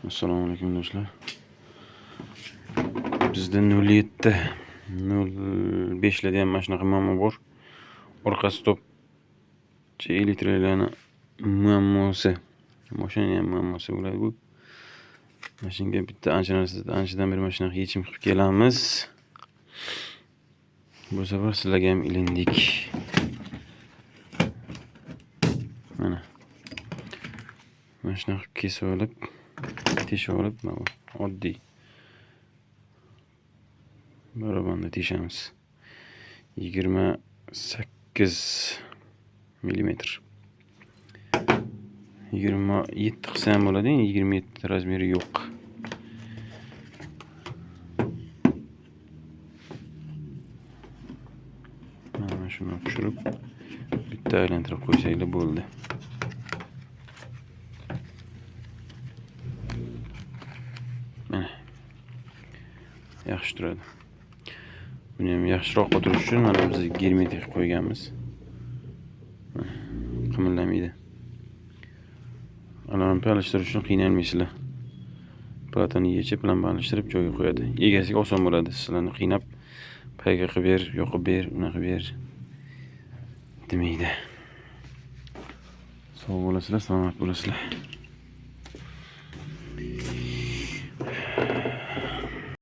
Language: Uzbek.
Assalomu alaykum do'stlar. Bizda 07 05 larda ham mana shunaqa muammo bor. Orqa stop elektriklarni muammosi. Mashinani ham muammosi bo'ladi bu. Mana shunga bitta ancha narsa, anchadan beri mana shunaqa yechim qilib kelamiz. Bu safar sizlarga ham ilindik. Mana. Mana shunaqa kesib olib, teshib olib, mana bu oddiy barabanda teshamiz. 28 millimetr. 27 qilsa ham bo'ladi, 27 razmeri yo'q. Mana shuni tushirib bitta aylantirib qo'ysanglar bo'ldi. Mana. Yaxshi turadi. Buni ham yaxshiroq o'tirish uchun mana biz germetik qilib qo'yganmiz. Qimirlamaydi. Lampa alishtirish uchun qiynalmaysizlar. Platani yechib, lampa alishtirib joyiga qo'yadi. Egasiga oson bo'ladi. Sizlarni qiynab payga qilib ber, yoqib ber, unaqa ber demaydi. Sog' bo'lasizlar, salomat bo'lasizlar.